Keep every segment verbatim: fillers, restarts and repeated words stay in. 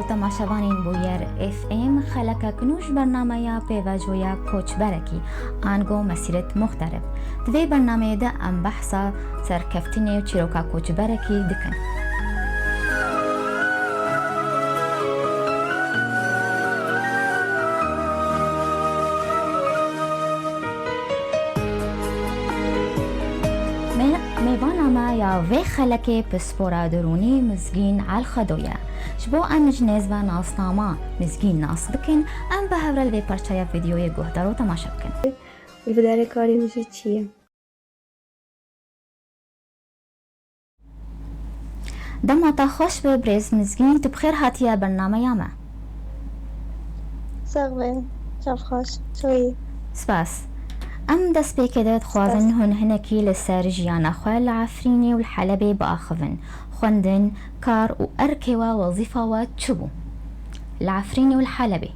Temaşevanên Bûyer F M, xelekek nû ji bernameya Pêvajoya Koçberekî, ango Mesîret Muxterib. Di vê bernameyê de em behsa serkeftinê û çîroka koçberekî dikin. Me-, mêvana me ya vê xelekê pispora derûnî Mizgîn Elxedo ye. Ji bo em ji nêz ve nasnama Mizgîn nas bikin, em bi hev re li vê parçeya vîdeoyê guhdar û temaşe bikin. Li vê derê karê min jî çi ye? Dema te xweş be birêz Mizgîn, tu bi xêr hatiye bernameya me. Sax be, çav xweş, çoyî. Spas. Em destpêkê de dixwazin Spas. hûn hinekî li ser jiyana xwe li Efrînê û li Helebê biaxivin. Xwendin, kar û erkê we, wezîfa we çi bû? Li Efrînê û li Helebê.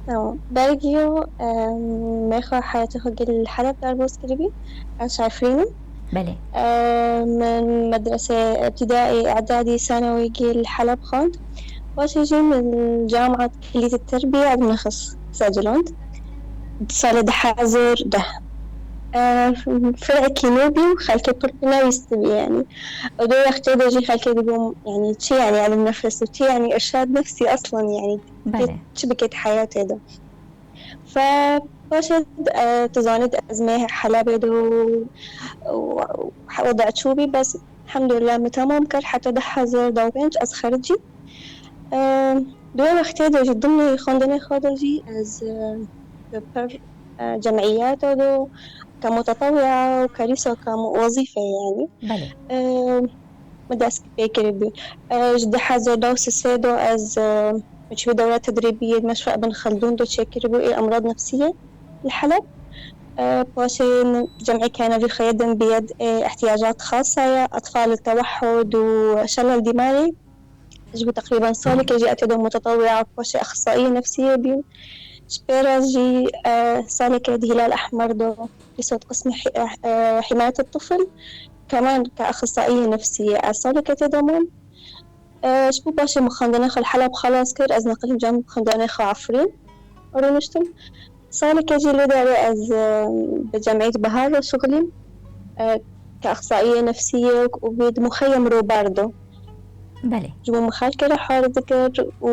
Tamam. Bergiyo, em, me xwe heyatê xwe gel li Heleb derbas kiribî. Ez ji Efrîn im. Belê. Em, min medrese ibtidaî, îdadî, sanewî gel li Heleb xwend. Paşê jî min Camiat Kulliyet Terbiye Abdulnexis secelond. Salê du hezar deh. Em, fer'ekî nû bî û xelkê pir binawîstibî yanî. Û di wextê de jî xelkê dibûm, yanî çi yanî elm nefes û çi yanî irşad nefsî aslan yanî Belê. çi bike di heyatê de. Fe paşê, e, tu zanî ez mê Helebê de û, û, û weda çûbî, bes elhamdulillah min temam kir, heta du hezar û pênc ez xericî. E, di wê wextê de jî dimê xwendinê xwe de jî ez, e, bi pir, e, cemiyeta de ke mutetewia û ke rîsa ke mu-, wezîfe yanî. Belê. E, min dest pê kiribû. E, ji du hezar û sê de ez, e, min çûbû dewra tedrîbî yê Meşfa Ibn Xeldûn de çêkiribû ê emrad nefsî yê li Heleb. E, paşê min cemî kenevî xwe yê din biyed ê ihtiyacat xasa ye, etfal tewehhud û şelel dîmarê. Ji bo teqrîben salekê jî ez tê de mutetewia paşê exsaiyê nefsiyê bîm. Ji pê re jî, e, salekê di Hilal Ehmer de, rîsot qismê hi-, e, e, himayet tifl, keman ke exsaiyê nefsiyê ez salekê tê de mam. E, ji bo paşê min xwendinê xwe li Heleb xelas kir, ez neqilîm cem xwendinê xwe Efrîn rûniştim. Salekê jî li derê ez, e, bi cemiyet Bahar re şixulîm, e, ke exsaiyê nefsiyê û bi di muxeyem robar de. Belê. Ji bo min xelkê re har dikir û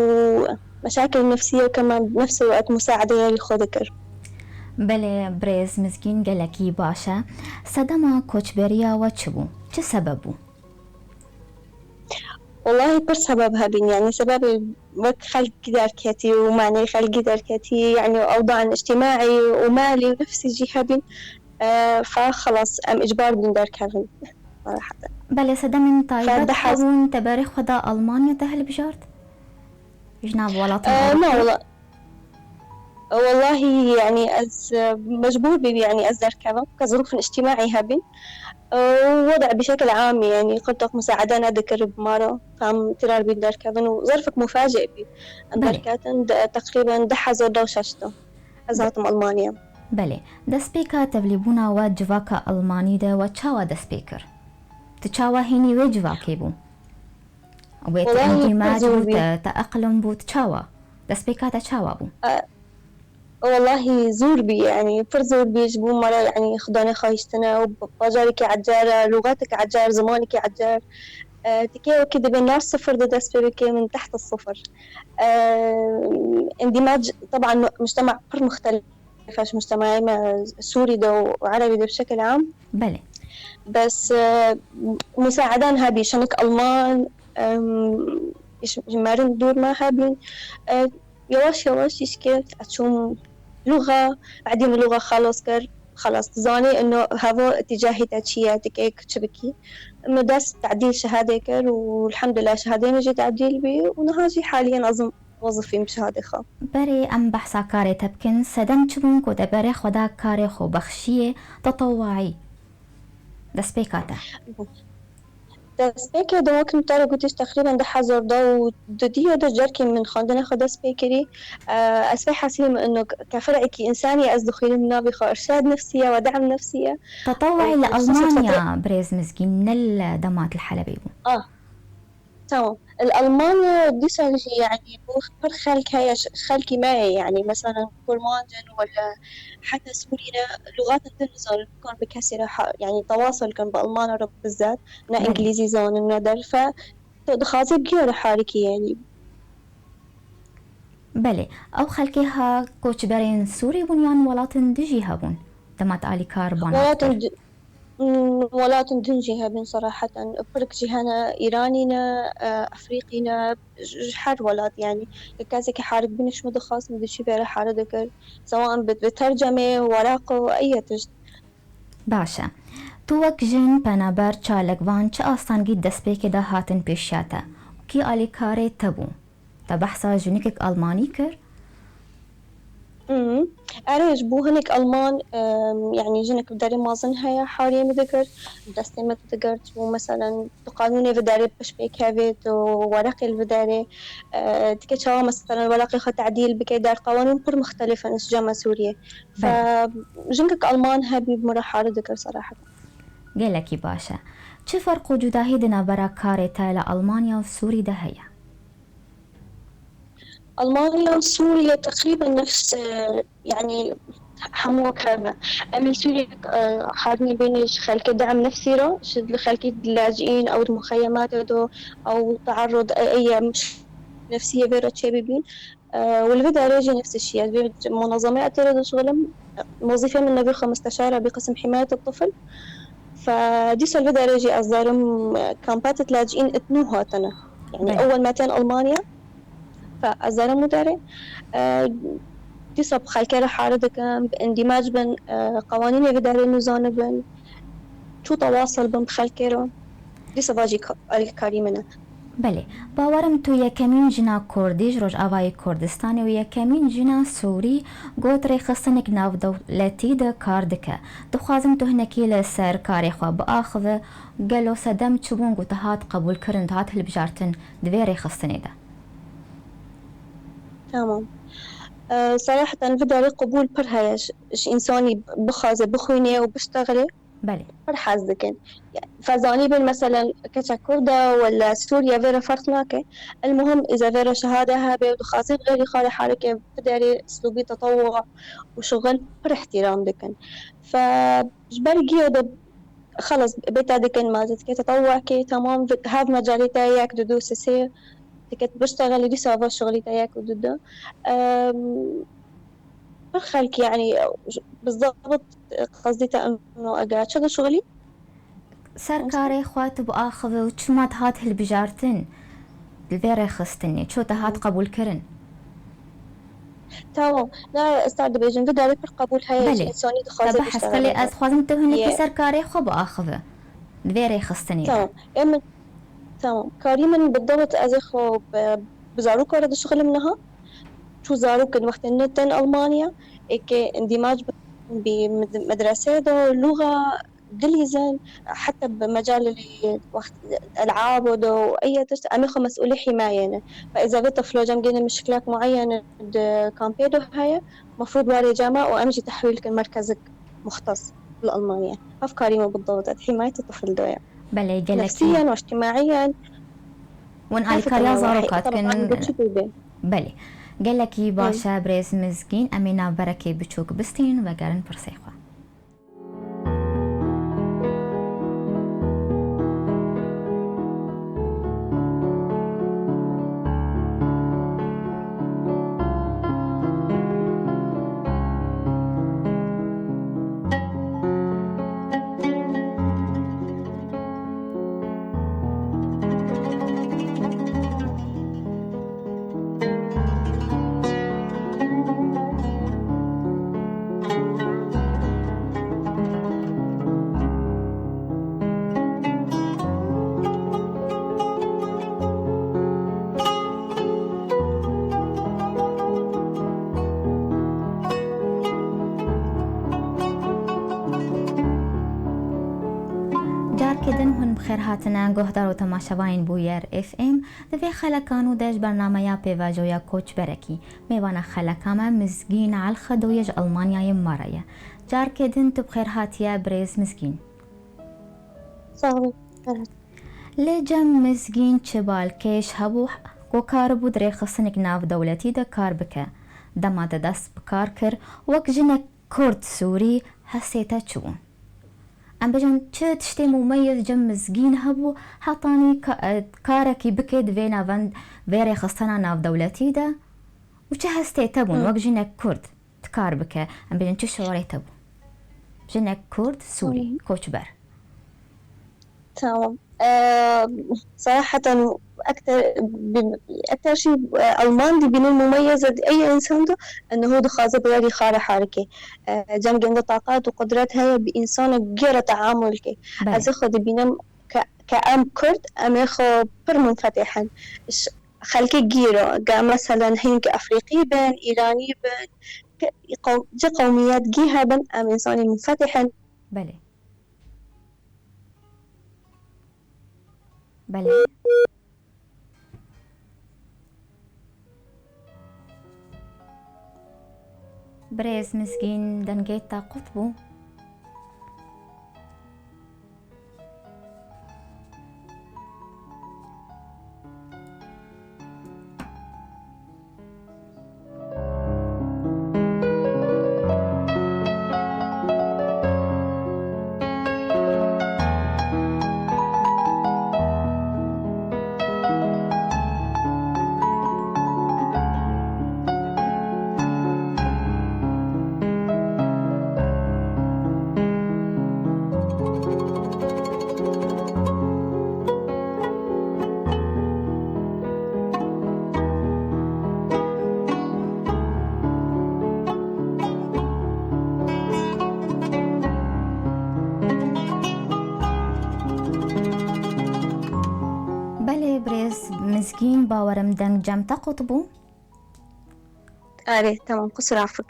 meşakil nefsiyê ke me nefsê we et musaedeyê xwe dikir. Belê, birêz Mizgîn gelekî baş e. Sedema koçberiya we çi bû? Çi sebeb bû? Wellahî pir sebeb hebîn, yanî sebebê wek xelkî derketî û manê xelkî derketî, yanî ewdan îctîmaî û malî û nefsî jî hebîn. E, fa xelas, em îcbar bûn derkevin. Belê, sedemên taybet hebûn, te berê xwe da Almanya te hilbijart? Ji nav welatên E, Ewropî? Na, wela-, Wellahî, yanî ez, e, mecbûr bîm, yanî ez derkevim, ke zirûfên îctîmaî hebîn. E, û weda bi şekil am, yanî qirtoq musaede nedikir bi ma re, tam tirar bîn derkevin û zerfek mufacê bî. Em Belê. derketin de, teqrîben du hezar û şeş de. Ez hatim Almanya. Belê. Destpêka tevlîbûna we civaka Almanî de we çawa dest pê kir? Tu çawa hînî wê civakê bû? Wê te Wellahî, endîmac pir zor bû, bî. te, te eqlim bû, tu çawa? Destpêka te çawa bû? E, wellahî zor bî, yanî pir zor bî ji bo me re, yanî xwedanê xahiştine û bajarekî ecer, lûxeteke ecer, zimanekî ecer. E, tikê wekî dibê nav sifir de dest pê bike, min tehta sifir. E, endîmac, teban, mujtema pir muxtelif e, ji mujtemaê me Sûrî de û Erebî de bi şekil am. Belê. Bes, e, musaedan hebî, şenik Alman, em, ji, ji merin dûr me hebîn. E, yavaş yavaş îşkê ez çûm lûxa, badî min lûxa xelas kir, xelas dizanî ino heva îtîcahî te çi ye, tu kê çi bikî. Min dest tedîl şehadê kir û elhamdulillah şehadê min jî tedîl bî û niha jî haliyen ez im wezifîm bi şehadê xwe. Berê em behsa karê te bikin, sedem çi bûn ku te berê xwe da karê xwe bexşiyê tetewuî? Destpêka te. Destpêkê de wek min te re gotî, teqrîben du hezar de û du de ji carkî min xwendina xwe dest pê kirî. E, ez pê hesîm ino ke fer'ekî însanî ye, ez dixwînim navê xwe irşad nefsî ye, wedam nefsî ye. Tetewuî li Û xisûsen Almanya, birêz Mizgîn, ne li dema tu li Helebê bû. Ah. Tamam. الألمان dîsa jî, yanî, bo pir xelk heye, ş-, xelkî me ye, yanî, mesela, Kurmancin wala heta Sûrî ne, lûxatên din nizanin, bikar bi kesî re ha-, yanî, tewasel kin bi Almana re bizzat, ne Belê. Îngilîzî zanin, ne derfe. Tu dixwazî bi kê re harikî, yanî. Belê, ew xelkê ha koçberên Sûrî bûn yan welatên dijî hebûn? Dema te alîkar bana Welatên dikir. di-, Hmm, welatên din jî hebin seraheten. Pirk jî hene, Îranî ne, e, Efrîqî ne, ji, ji her welat, yanî. Kesekî harik bîne, ji min dixwast, min diçî vê re hare dikir. Sewan bi, bi tercemê, weraq û eye tişt. Baş e. Tu wek jin, penaber, çalakvan çi astengî destpêkê de hatin pêşiya te? Kî alîkarê te bû? Te behsa jinikek Almanî kir? Mhm. Erê, ji bo hinek Alman, em, yanî jinek bi derê mezin heye, hariyê min dikir, destê min digirt û meselen tu qanûnê vê derê pişt pê kevê, tu wereqê li vê derê, e, dike çawa meselen wereqê xwe tedîl bike, der qewanûn pir muxtelif in ji cem Sûriyê. Fe Belê. Jinkek Alman hebî bi min re hare dikir seraheten. Gelekî baş e. Çi ferq û cudahî di navbera karê te li Almanya û Sûrî de heye? Almanya û Sûriye teqrîben nefs, e, yanî hemû wek hev e. Em li Sûriye, e, hatine bîne ji xelkê de'm nefsî re, ji li xelkê dilaci'în ew di muxeyematê de ew te'errud, e, eye nefsî yê vê re çêbibîn. E, û li vê derê jî nefs şî. Ez vê munezemeyê etê re dişixulim. Wezîfê min nevî xwe musteşar e bi qism himayet tifl. Fe dîsa li vê derê jî ez darim, e, kampat dilaci'în it nû hatine. Yanî Belê. Ewel me tên Almanya. Fe ez darim wî derê. E, dîsa bi xelkê re hare dikim, bi îndîmac bin, e, qewanînê vê derê nizanibin. Çû tewasel bin bi xelkê re. Dîsa va jî ka-, alîkarî min e. Belê. Bawerim tu yekemîn jina Kurdî ji Rojavayê Kurdistanê û yekemîn jina Sûrî ku di rêxistinek navdewletî de kar dike. Dixwazim tu hinekî li ser karê xwe biaxive. Gelo sedem çi bûn ku tu hat qebûlkirin, tu hat hilbijartin di vê rêxistinê de? Tamam. E, seraheten vê derê qebûl pir heye. Ji, ji însanî bixwaze, bixwîne û biştexile. Belê. Pir hez dikin. Fe zanîbin, meselen, keçek Kurd e wala Sûriye, vê re ferq nake. El muhim, îza vê re şehade hebe û dixwazin xeyrî xwe re harike, vê derê uslûbî tetewwu û şixul pir îhtîram dikin. Fe ji ber giyo de xelas bê te dikin, ma dike tetewwekê, temam, hev mecalê te yek, du, du, sê, sê, dike biştexelî, dîsa va şixulî te yek û du, du. Em, Pir xelk, yanî, بالضبط قصدي te eno ege çi dişixulî? Ser karê xwe tu biaxive û çima dihat hilbijartin li vê rêxistinê? Ço te hat qebûlkirin? Tamam. Na, ez te dibêjim, vê derê pir qebûl heye, Belê. Însanî dixwaze Te behs biştexile. Belê, ez dixwazim tu hinekî Ye. Ser karê xwe biaxive. Di vê rêxistinê de. Tamam. Em, tamam. Karî min بالضبط ez ê xwe bi, bi zaroka re dişixilim niha. Çû zarokin wextê ne tên Almanya, êkê îndîmac bi, bi med-, medresê de, lûxa, dilîzin, heta bi mecalê wext el'ab de û eye tişt, em ê xwe mesûlê hîmayê ne. Fe îza vê tiflo cem gêne mişkilek mueyen di kampê de heye, mefrûd were cema û em jî tehwîl kin merkezek muxtes li Almanya. Ev karî me بالضبط, ez hîmayetê tifl doya. Belê, gelekî. Nefsiyen û îctimaiyen. Wan alîkariya zaroka dikin. Belê. Gelekî baş e, birêz Mizgîn, em ê navberekê biçûk bistînin, vegerin pirsê xwe. Carkê din hûn bi xêr hatine, guhdar û temaşevanên Bûyer F M. Di vê xeleka nû de ji bernameya pêvajoya koçberekî, mêvana xeleka me Mizgîn Elxedo ye ji Almanyayê me re ye. Carkê din tu bi xêr hatiye birêz Mizgîn. Sağ olun. Evet. Lê Cem Mizgîn çi balkêş hebû ku karibû di rêxistinek navdewletî de kar bike. Dema te dest bi kar kir, wek jinek Kurd Sûrî hestê te çi bûn? Em bêjin çi tiştê mumeyez Cem Mizgîn hebû, hetanî ka-, e, karekî bike di vê navend-, vê rêxistina navdewletî de û çi hestê te bûn Hı. wek jinek Kurd? Dikar bike, em bêjin çi şiorê te bû? Jinek Kurd, Sûrî, Tamam. koçber. Tamam. Ee, صراحة أكتر ب-، أكتر شي، آه، ألمان دي بين المميز أي إنسان ده إنه هو دخازة بغير خارة حركة. آه، جم جند طاقات وقدرات هي بإنسان غير تعامل كي. Belê. Ez xwe dibînim ke, ke em Kurd, em ê xwe pir munfetih in. Ş-, xelkê gîro, ge meselen hîn ke Efrîqî bin, Îranî bin, ke qew-, ci qewmiyet gî hebin, em însanê munfetih in. Belê. Belê. Birêz Mizgîn, dengê te qut bû. Belê, birêz Mizgîn, bawerim deng cem te qut bû. Erê, temam, qusura fik.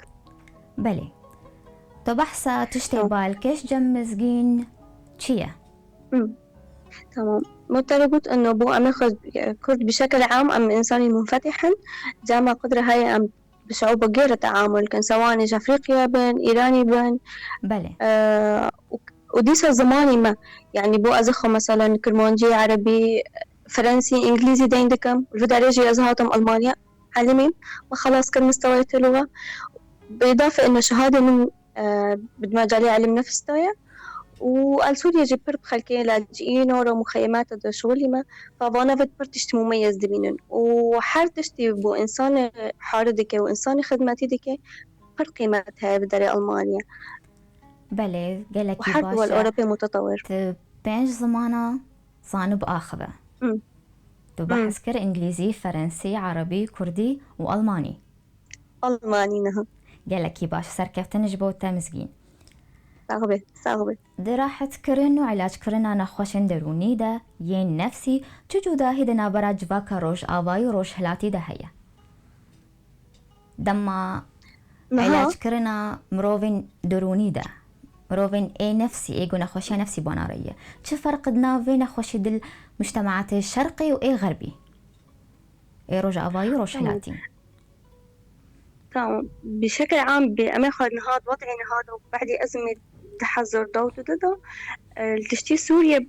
Belê. To behsa tiştê Tamam. balkêş Cem Mizgîn çi ye? Hı. Tamam. Muhtar got إنه بو أم خد كرد بشكل عام أم إنسان منفتح، جامع قدرة هاي أم بصعوبة غير تعامل كان سواء إيش أفريقيا بن، إيراني بن. Belê. آه، و-، وديسا زماني ما، يعني بو أزخو مثلًا كرمانجي، عربي، فرنسي، إنجليزي دين دكم، الفداريجي أزهاتم ألمانيا. علمي وخلاص كل مستويات اللغة، بالإضافة إنه شهادة من، آه، بد مجالي علم نفس تويا. وآل سوريا جي پر بخلكي لاجئين ورا مخيمات دا شغلي ما، فبانا فت پر تشتي مميز دبينن. وحر تشتي بو إنسان حار دكي وإنسان خدماتي دكي، پر قيمتها بدري ألمانيا. Belê, gelekî وحر baş دول e. أوروبية متطور. Tu pênc zimana zanib axive. Hı. Tu Hı. behs kir îngilîzî, ferensî, erebî, kurdî û almanî. Almanî, niha. Gelekî baş, serkeftin ji bo te Mizgîn. Sax be, sax be. Di rahetkirin û îlackirin a nexweşên derûnî de yên nefsî çi cudahî di navbera civaka rojavayî û rojhilatî de heye? Dema Niha. îlackirin a mirovên derûnî de, mirovên ê nefsî, ê ku nexweşiya nefsî bona re ye, çi ferq di nav vê nexweşî dil mujtemaatê şerqî û ê xerbî? Ê rojavayî û Tamam. rojhilatî. Tamam. بشكل عام ب-، أما خد نهاد وضعي نهاد وبعدي أزمة تحذر دوت وتدو، آه، تشتي سوريا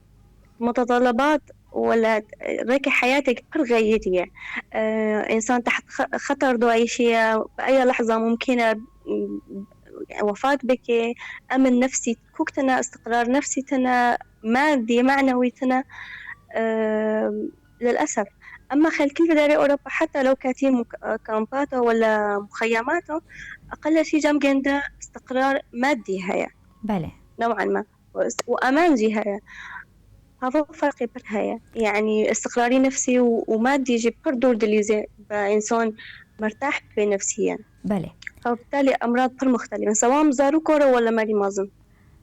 متطلبات ولا ريكي حياتك بر غيرية. آه، إنسان تحت خ-، خطر دو أي شيء، بأي لحظة ممكنة، م، وفاة بك، أمن نفسي كوكتنا، استقرار نفسي تنا، مادي، معنوي تنا. آه، للأسف. أما خلال كل داري أوروبا، حتى لو كاتين مك-، كامباتو ولا مخيماتو، أقل شي جام جندا استقرار مادي هيا. Belê. نوعًا ما. وأمان جي هيا. هذا فرق بر هيا. يعني استقراري نفسي و-، ومادي جي بر دور دليزي بإنسان مرتاح بنفسيًا. Belê. فبالتالي أمراض بر مختلفة، سواء زارو كورة ولا ماري مازن.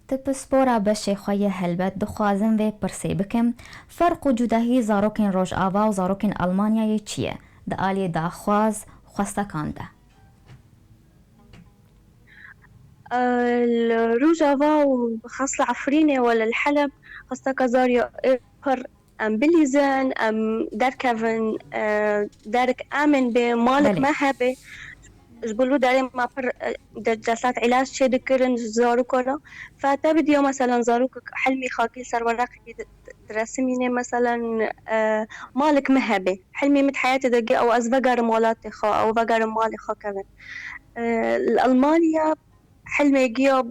Ti pispora beşê xwe ye, helbet dixwazim vê pirsê bikim, ferq û cudahî zarokên Rojava û zarokên Almanyayê çi ye di aliyê daxwaz xwestekan de? الرجفة وبخاصة عفرينة ولا الحلب، خاصة كزاريا إبر أم بليزن أم دركفن، آه، درك آمن بمالك Belê. ما هبه. ji bo li derê me pir, e, de-, celsat îlac çêdikirin ji zarokan re. Fe te bidiyo, meselen, zarokek hilmî xakî li ser wereqekî di-, di-, diresimîne, meselen, e, malek min hebe. Hilmê min di heyetê de got, ew ez vegerim welatê xwe, ew vegerim malê xwe kevin. E, li Almanya hilmê giya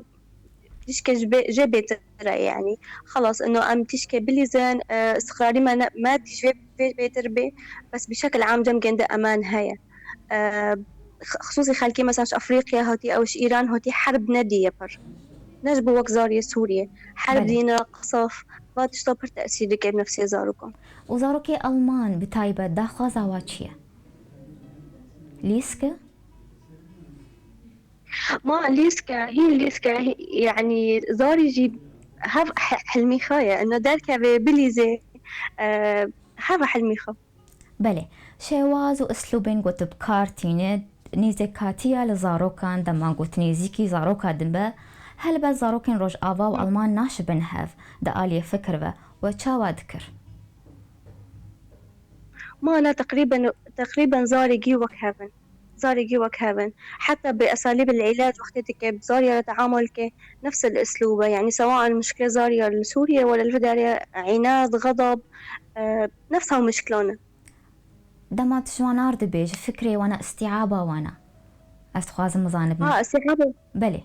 tişkê ji bê-, jê bêtir e, yanî. Xelas, ino em tişkê bilîzin, e, istiqrarî me ne-, me dî ji vê bê-, bêtir bê, bes bi şekil am cem gende eman heye. E, x-, xisûsî xelkê, mesela, ji Efrîqya hatî, ew ji Îran hatî, herb nediye pir. Ne ji bo wek zariyê Sûriyê. Herb Belê. dîne, qisaf, va tişta pir tesîr dike bi nefsê zarokan. Û zarokê Alman bi taybet daxwaza wa çi ye? Lîsk e? Ma lîsk e, hîn lîsk e, hî-, yanî zarî jî hev he-, hilmî xwe ye. Ino derkeve bilîzê, e, hev hilmî xwe. Belê. Şêwaz û uslûbên ku tu bi kar tîne, nêzîkatiya li zarokan, dema ku tu nêzîkî zaroka dibe, helbet zarokên Rojava û Hı. Alman naşibin hev di aliyê fikir ve. We çawa dikir? Ma na teqrîben, teqrîben zarî gî wek hev in. Zarî gî wek hev in. Heta bi esalîb el îlac wextê dike bi zarî re teamul ke nefs el uslûb e. Yanî sewa an mişkile zarî ya li Sûriyê wele li vê derê înad, xedab, e, nefs ew mişkilan e. Dema tu ji wan ar dibêjî, fikrê wan e, îstîaba wan e. Ez dixwazim bizanibim. Ha, îstîaba. Belê.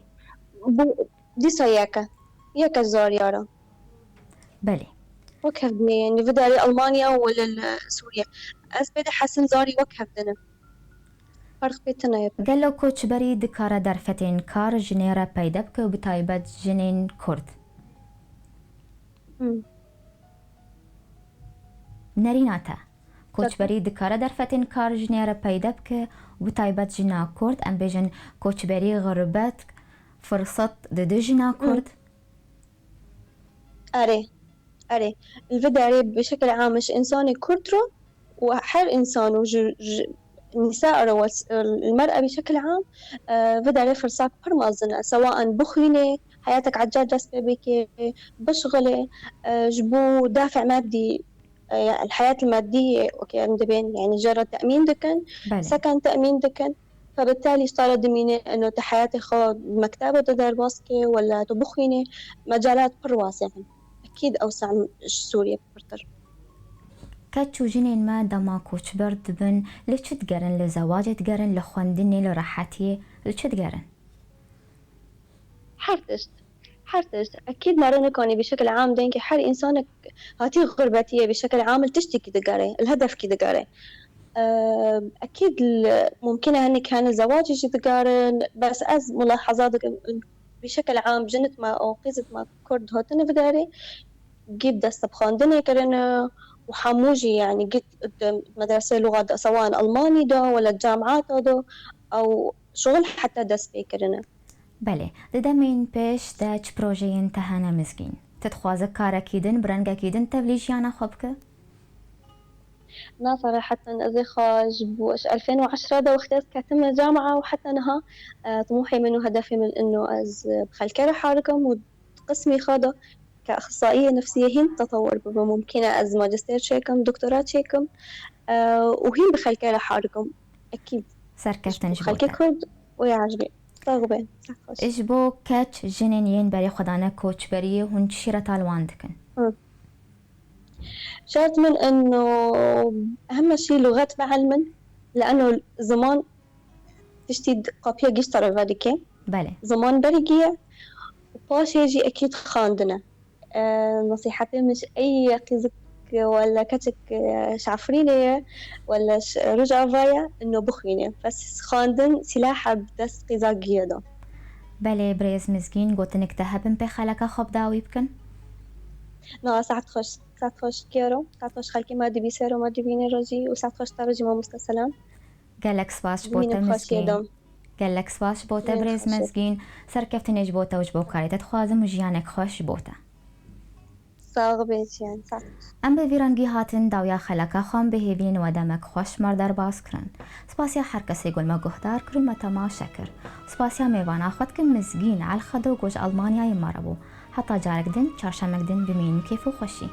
Bu dîsa yek e. Yek e zariyara. Belê. Wek hev dine, yanî li vê derê Almanya wele li Sûriye. Ez pê dihesim zarî wek hev dine. Ferq pê tune ye. Gelo koçberî dikare derfetên kar jinê re peyde bike û bi taybet jinên Kurd? Hmm. Nerîna te. Koçberî dikare derfetên kar jinê re peyde bike û bi taybet jina Kurd, em bêjin koçberî, xurbet, firsat dide jina Kurd? Erê, erê. Li vê derê bi şekil am ji însanê Kurd re û her însan û ji, ji nîsa re wes-, li mer'e bi şekil am, e, vê derê firsat pir mezin e. Sewa an bixwînê, heyatek ecel dest pê bike, bişxilê, e, ji bo dafê medî, e, الحياة المادية، اوكي، em dibên, yanî jê re temîn dikin, Belê. seken temîn dikin. Febittalî ji te re dimîne ino tu heyatê xwe di mekteba de derbas ke, wela tu bixwînê, mecalat pir wase in. Ekîd ewsa in ji Sûriyê pirtir. Keç û jinên me dema koçber dibin, li çi digerin? Li zewacê digerin, li xwendinê, li rehetiyê, li çi digerin? Her tişt. Her tişt. Ekîd me re nikanî bi şekil am dengê her însanek hatî xurbetiyê bi şekil am li tiştekî digere, li hedefkî digere. Eee, ekîd li, mumkin e hinek hene zewacê jî digerin, bes ez mulaheza dikim, bi şekil am jinik me û qîzit me Kurd hatine vê derê, gî bi dest bi xwendinê kirine û hemû jî, yanî, gî di medreseyê luxa de, sewa in Almanî de wela camiyata de, ew şixul heta dest pê kirine. Belê, di demên pêş de çi projeyên te hene Mizgîn? Tu dixwaze karekî din, bi rengekî din tevlî jiyana xwe bike? Na, seraheten ez ê xwe ji bo, ji elfên û eşra de wextê ez ketime camia û heta niha, e, timûhê min û hedefê min ino ez bi xelkê re harikim û di qismî xwe de ke axisayiyê nefsiyê hîn tetewir bibe. Mumkin e ez majistêr çêkim, doktora çêkim, e, û hîn bi xelkê re harikim. Ekîd. Serkeftin ji bo xelkê te. Kurd û ya ecbî. Sax be, sax xweş. Ji bo keç, jinên yên berê xwe dane koçberiyê, hûn çi şîreta li wan dikin? Hı. Şert min ino heme şî luxet bielmin, li eno ziman tiştî d-, qapiya gişta re vedike. Belê. Ziman berî giye û paşê jî ekîd xwendin e. E, nesîhetê min ji ey qîzik wela keçik, e, ji Efrînê ye, wela ji Rojava ye, ino bixwîne. Bes xwendin sîlaha bi dest qîza giye de. Belê, birêz Mizgîn, gotinik te hebin pê xeleka xwe bi dawî bikin? Na, saet xweş, saet xweş kero, saet xweş xelkê me dibîse ro me dibîne ro jî û saet xweş te ro jî mamoste Selam. Gelek spas ji bo te Mizgîn. Gelek spas ji bo te birêz Mizgîn. Serkeftinê ji bo te û ji bo karê te dixwazim û jiyanek xweş ji bo te. Sax be jiyan, sax. Em bi vî rengî hatin dawiya xeleka xwe, em bi hêviyên we demek xweş me re derbas kirin. Spasiya her kesê ku li me guhdar kir û me temaşe kir. Spasiya mêvana xwe dikim Mizgîn Elxedo ku ji Almanyayê me re bû. Heta carek din, çarşemek din, bimînin kêf û xweşî.